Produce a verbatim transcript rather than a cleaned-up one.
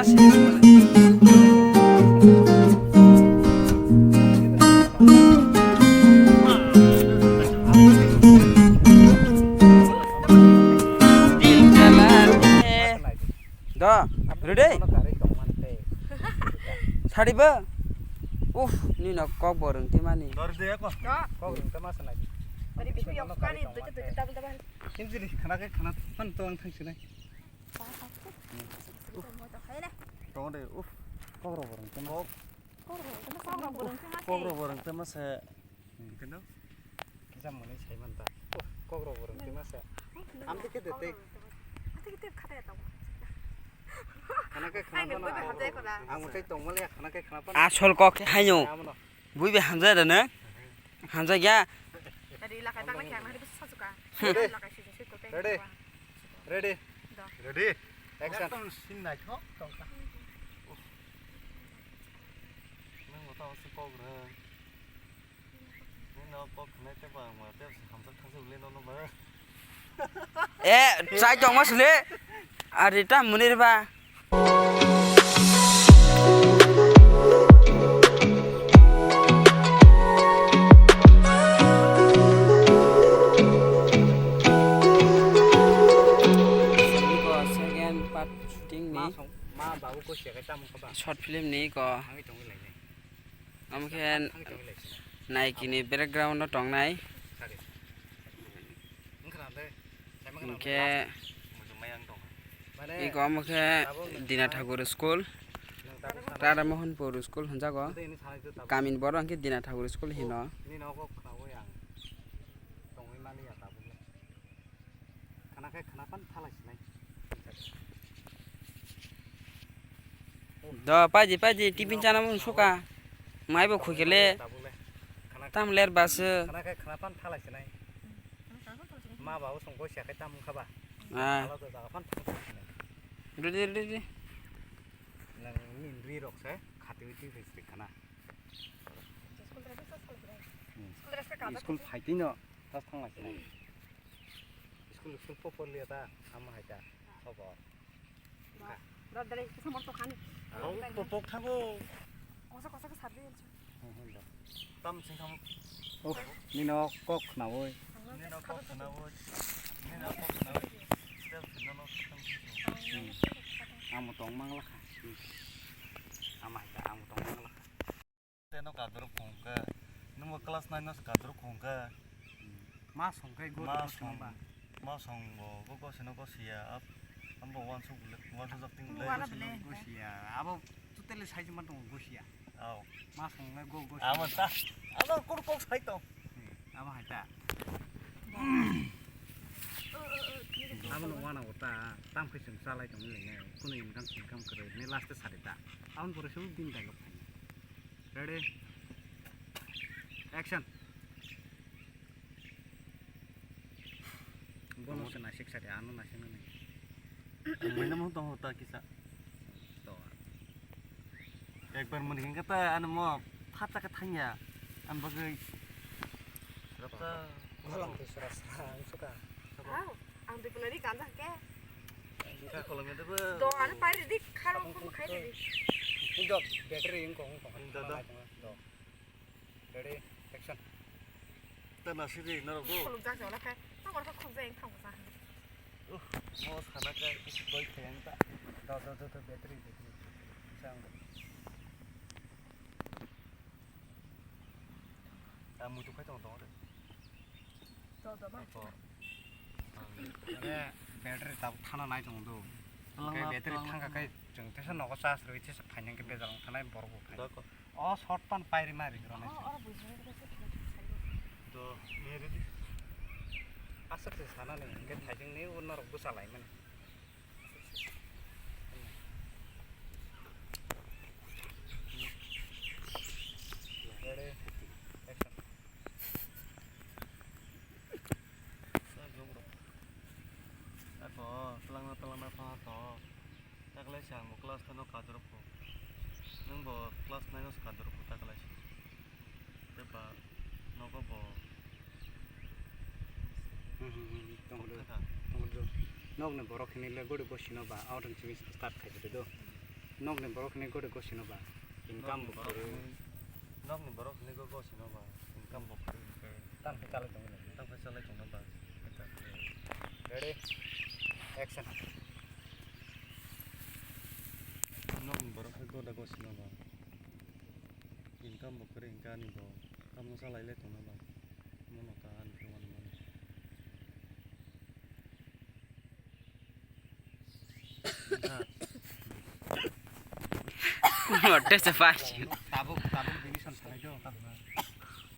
Do, ready? Sari ba? Uff, nino kok bo rwng twi mani. Dori de ko. Kok rwng twi ma sanai. Bari bisu yok kani, double double. Injili khana ke khana pan to ang thang sinai. Tong de, uff, kok rok bo rwng twi ma. Kok rok bo rwng twi ma se. Kok rok bo rwng twi ma se. Kisa mwnwi sai man ta. Kok rok bo rwng twi ma se. Amtwi khe de tei. Khana khe khana phano. Ang tei tongmali khana khe khana phano. Asol kok khe haino. Abono. Bui bai hamjai da ne? Hamjai ya. Tadi lakai bangla khe ang hari bisa suka. Ready? Lakai sui sui kote. Ready? Ready? Do. Ready? Action. Ekdom sin naithok tongkha. Nang mota masa kok rwng. Nini no kok khnai tei ba ang maya tei hamjak thangsa ule no no ba. Eh, chai tongma sile. Ari ta munir ba. Second part shooting ni. Ma song, ma babu ko siya kai tamo ka ba. Short film ni ko. Ang tong lai. Omo khe Nike ni background o tongnai. Hinkhe iko omo khe Dina Thakur school, Radha Mohanpur school hwnjago. Kamini borok hinkhe Dina Thakur school hino. Khana khe khana pan thalai sinai. Do paidi paidi tiffin chana mung suka. Mai bo khukele. Tam ler basu. Khana khe khana pan thalai sinai. Ma ba usung koi sia khe tam khaba. Ah. Alo do jaga pan thalai sinai. Ready, ready, ready. Nang min ri rok se khati wi twi phai sri khana. School phai twi no tas thang lai sinai. School, school po por liya ta, ama hai ta, khobor. Ba, dal dal kisa mor to khani. Ang to tok thango. Kosa kosa ke sardi elchu. Hmm, hmm, da. Tam sing tham. Oh, nino kok khnawi. Nino kok khnawi. Nino kok khnawi. Step nino kok khnawi. Hmm. Amo tong mangla kha. Hmm. Ama hai ta, amo tong mangla kha. Teno kadrok khungkha, nwngbo class nine no se kadrok khungkha. Ma songkhai go ma song ba. Ma song bo go go sino go siya, ab ambo wansuk le, wansuk jak ting le. Wala bele. Go siya, abo totally sai ma tong go siya. Aw. Ma song le go go. Abo ta, abo kur kok sai tong. Abo hai ta. Abo no wana go ta, tam khe sung salai tong le ne, kuno income income kre ne last sari ta. Abo boro sung din dai lok. Ready? Action. Bono se nasik sari, ano nasik nani. Ang maina mo tong hota kisa. To. Ekbar mani kata ano mo phat ta ka thangya. An bagwi. Rapta. Golang tu sura sura ang suka. Ang dui pula di kanjak ke. Ka kolom ya debo. Do, ano pai di, kharo kum khai di. Indo battery yung kong kong. Indo do. Do. Ready, action. Ta nasi di norok do. Khuluk jak jala khai. Ta kor kha khuk jai thang sa. Uh, mo sana ka koi khayang ta. Do, do, do, do, battery, battery. Sang. Ta mutu khai tong tong de. To, to, ma. Ko. Mane battery tab thana nai tong do. Tolong ke ma, battery tolong thangka ma. Kai chwng tesa nogo charge rwi tesa phainang ke bejal thanai borok bo phai. Da ko. O short pan pairi mari rw nai. O, oro buji nai ko se. To, ni ready. Aswk se sana ni, hingke thaijing ni unna rok bwsa lai mani. Ready, action. Ako, twlangna, twlangna, pha to. Taklai se ang bo class ten o kadrop ko. Nwng bo class nine o se kadrop ko taklai se. Tei ba nogo bo. Hmm, hmm, hmm, tongdo. Tongkha. Tongdo. Nokni borok hinwi le gori bosino ba auto ni simi start khai do. Nokni borok hwnwi gode gosino ba. Income bo kwrwi. Nokni borok hwnwi go gosino ba. Income bo kwrwi hwnkhe. Tang khe chalai tongo. Tang khe chalai tongno ba. Ready? Action. Nokni borok khe gode gosino ba. Income bo kwrwi hwnkhe ani bo. Tamo chalai le tongno ba. Mono ta ani khe wani mano. What is the fashion? Tabuk, tabuk bini son salai do.